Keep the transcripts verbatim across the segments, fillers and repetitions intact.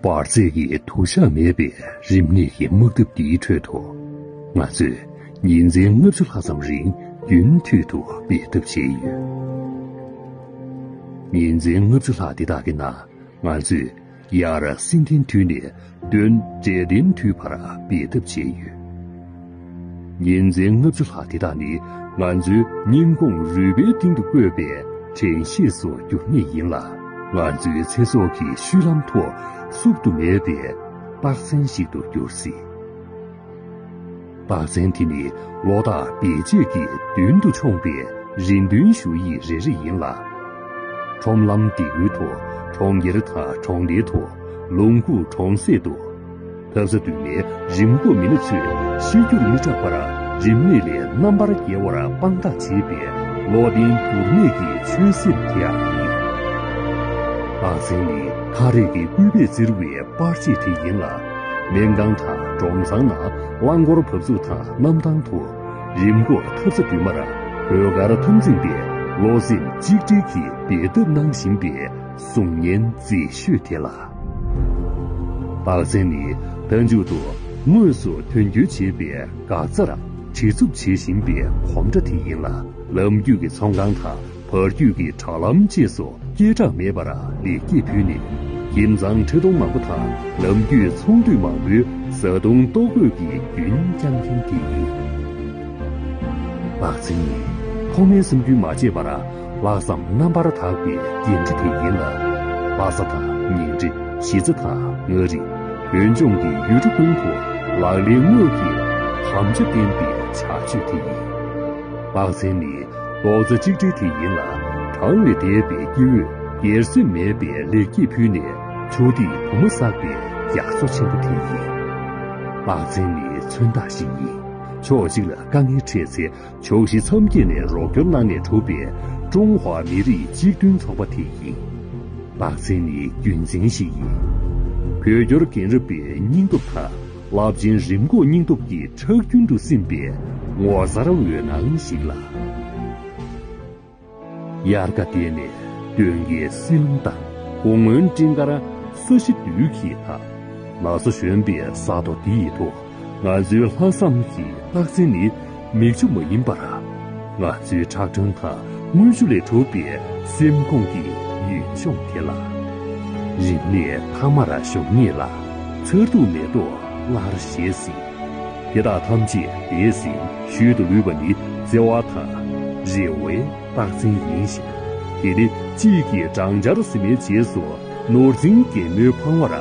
འབར་རྫས་ཀྱི་དུ་ཞག་མེད་པའི་རིམས་ནད་ཀྱི་དམག་འཐབ་འདིའི་ཁྲོད་དུ། ང་ཚོས་ཉིན་མཚན་ལྔ་བཅུ་ལྷག་ཙམ་རིང་རྒྱུན་མཐུད་དུ་འབད་འཐབ་བྱས་ཡོད། ཉིན་མཚན་ལྔ་བཅུ་ལྷག་འདི་དག་གི་ནང་། ང་ཚོས་ཡར་སེང་ལྡེང་དུས་ནས་སྟོན་འབྲས་ལྡན་དུས་བར་འབད་འཐབ་བྱས་ཡོད། ཉིན་མཚན་ལྔ་བཅུ་ལྷག་དེ་དག་ནི་ང་ཚོའི་སྙིང་ཁོང་རུས་པའི་གཏིང་དུ་བརྐོས་པའི་དྲན་ཤེས་སུ་འགྱུར་ངེས་ཡིན་ལ། ང་ཚོའི་ཚེ་སྲོག་གི་བཤུལ་ལམ་ཐོག་བསུབ་ཏུ་མེད་པའི་རྟགས་མཚན་ཞིག་ཏུ་འགྱུར་སྲིད། རྟགས་མཚན་དེ་ནི་ལོ་རྟགས་བེད་སྤྱོད་ཀྱིས་མདུན་དུ་མཆོངས་པའི་རེ་འདུན་ཞུ་ཡིག་རེ་རེ་ཡིན་ལ། ཁྲོམ་ལམ་སྡེ་ཁུལ་དུ། གྲོང་ཁྱེར་དང་གྲོང་རྡལ་དུ། ལུང་ཁུག་གྲོང་གསེབ་ཏུ། འཐབ་ས་མདུན་མའི་རིམས་འགོག་མི་སྣ་ཚོས་ཤི་རྒྱུར་མི་སྐྲག་པར་རིམས་ནད་ལས་རྣམ་པར་རྒྱལ་བར་དཔང་རྟགས་བྱེད་པའི་བློ་བརྟན་འགྱུར་མེད་ཀྱི་ཆོད་སེམས་དེ་ཡང་ཡིན། རྟགས་མཚན་ནི་ཁ་རས་ཀྱི་སྐུད་པས་བཙིར་བའི་པར་ཆས་དེ་ཡིན་ལ། སྨན་ཁང་དང་སྒྲོམ་ཚང་ནང་རླངས་འཁོར་བབས་ཚུགས་དང་གནམ་ཐང་དུ། རིམས་འགོག་འཐབ་ས་མདུན་མར་གོས་དཀར་འཐབ་འཛིང་པའི་བློ་སེམས་གཅིག་སྒྲིལ་གྱིས་འབད་འཐབ་གནང་བཞིན་པའི་གཟུགས་བརྙན་མཛེས་ཤོས་དེ་ལ། རྟགས་མཚན་ནི་མཐའ་མཇུག་ཏུ་དངོས་སུ་དོན་འཁྱོལ་བྱེད་པའི་འགག་རྩར་དྲི་རྩུབ་བྱེད་བཞིན་པའི་གོམ་སྒྲ་དེ་ཡིན་ལ། ལམ་རྒྱུད་ཀྱི་ཚོང་ཁང་དང་བར་རྒྱུད་ཀྱི་དྲ་ལམ་བཅས་སུ་སྐད་གྲགས་མེད་པར་ལེགས་སྐྱེས་ཕུལ་ནས། ཁྱིམ་ཚང་ཁྲི་སྟོང་མང་པོ་དང་ལམ་རྒྱུད་ཚོང་འདུས་མང་པོའི་བཟའ་བཏུང་ལྟོ་གོས་ཀྱི་རྒྱུན་བསྐྱངས་མཁན་དེ་ཡིན། རྟགས་མཚན་ནི་ཐོག་མའི་བསམ་རྒྱུན་མ་བརྗེད་པར་ལྷག་བསམ་རྣམ་པར་དག་པའི་འགན་འཁྲི་དེ་ཡིན་ལ། ལྷ་ས་དང་ཉིང་ཁྲི། གཞིས་རྩེ་དང་མངའ་རིས། བོད་ལྗོངས་ཀྱི་ཡུལ་གྲུ་ཀུན་ཏུ་ལག་ལེན་དངོས་ཀྱི་དམ་བཅའ་བསྟན་པའི་བྱ་སྤྱོད་དེ་ཡིན། རྟགས་མཚན་ནི་རྡོག་རྩ་གཅིག་སྒྲིལ་དེ་ཡིན་ལ། གྲངས་ལས་འདས་པའི་སྐྱེ་བོས་སྒེར་སེམས་མེད་པའི་ལེགས་སྐྱེས་ཕུལ་ནས་ཆུ་ཐིགས་དུ་མ་བསགས་པའི་རྒྱ་མཚོ་ཆེན་པོ་དེ་ཡིན། རྟགས་མཚན་ནི་མཚོན་རྟགས་ཤིག་ཡིན། ཕྱོགས་གཅིག་ལ་དཀའ་ངལ་འཕྲད་ཚེ། ཕྱོགས་བཞི་མཚམས་བརྒྱད་ནས་རོགས་སྐྱོར་གནང་ནས་གྲུབ་པའི་ཀྲུང་ཧྭ་མི་རིགས་གཅིག་མཐུན་ཚོགས་པ་དེ་ཡིན། རྟགས་མཚན་ནི་རྒྱུན་འཛིན་ཞིག་ཡིན། བོད་སྐྱོར་རྒན་རབས་པའི་སྙིང་སྟོབས་དང་རླབས་ཆེན་རིམས་འགོག་སྙིང་སྟོབས་ཀྱི་ཁྲག་རྒྱུན་དུ་སིམ་པའི་ངོ་མཚར་འོད་སྣང་ཞིག་ལ། དབྱར་ཁ་འདས་ནས་སྟོན་ཁའི་བསིལ་རླུང་དང་དགུང་སྔོན་སྤྲིན་དཀར་ས་གཞི་རྡུལ་གྱིས་དག་ན་སོ་གཞོན་པའི་ས་རྡོ་འདི་ཡི་ཐོག་ང་ཚོའི་ལྷག་བསམ་གྱི་རྟགས་མཚན་ནི་མིག་ཆུ་མ་ཡིན་པར། ང་ཚོའི་ཁྲག་དྲོན་དང་རྔུལ་ཆུ་ལས་གྲུབ་པའི་སེམས་ཁོང་གི་ཡུལ་ལྗོངས་དེ་ལ། རིམས་ནད་ཐ་མར་ཞུམ་ངེས་ལ། མཚར་སྡུག་མེ་ཏོག་སླར་བཞད་སྲིད། དེ་དག་ཐམས་ཅད་འདས་ཟིན་ཤུལ་དུ་ལུས་པ་ནི་བརྩེ་བ་དང་རེ་བའི་རྟགས་མཚན་ཡིན་ཞིང་། དེ་ནི་དཔྱིད་ཀྱི་སྦྲང་ཆར་བསིལ་མའི་རྗེས་སུ་ནོར་འཛིན་རྒན་མོའི་ཕང་བར་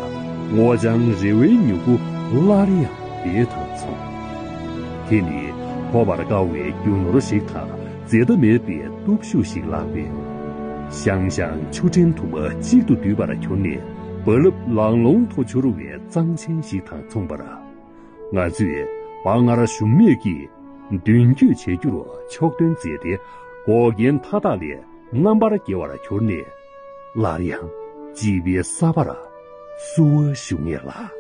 སྔོ་ལྗང་རེ་བའི་མྱུ་གུ་སླར་ཡང་འདེད་དུ་འཚོང་། དེ་ནི་ཐོབ་པར་དཀའ་བའི་རྒྱུ་ནོར་ཞིག་དང་རྫས་ཟླ་མེད་པའི་སྟོབས་ཤུགས་ཤིག་ལགས་པས། ཤང་ཤང་ཆུ་ཕྲན་དུ་མ་གཅིག་ཏུ་འདུས་པར་གྱུར་ནས་རྦ་རླབས་ལང་ལོང་དུ་འཕྱུར་བའི་གཙང་ཆེན་ཞིག་དང་མཚུངས་པར། ང་ཚོས་བག་ངར་ཞུམ་མེད་ཀྱིས་མདུན་སྐྱོད་བྱེད་རྒྱུར་ཕྱོགས་སྟོན་མཛད་དེ། འགོག་རྐྱེན་མཐའ་དག་ལས་རྣམ་པར་རྒྱལ་བར་གྱུར་ནས། སླར་ཡང་སྐྱིད་པའི་ས་བར་བསུ་བ་ཞུ་ངེས་ལགས།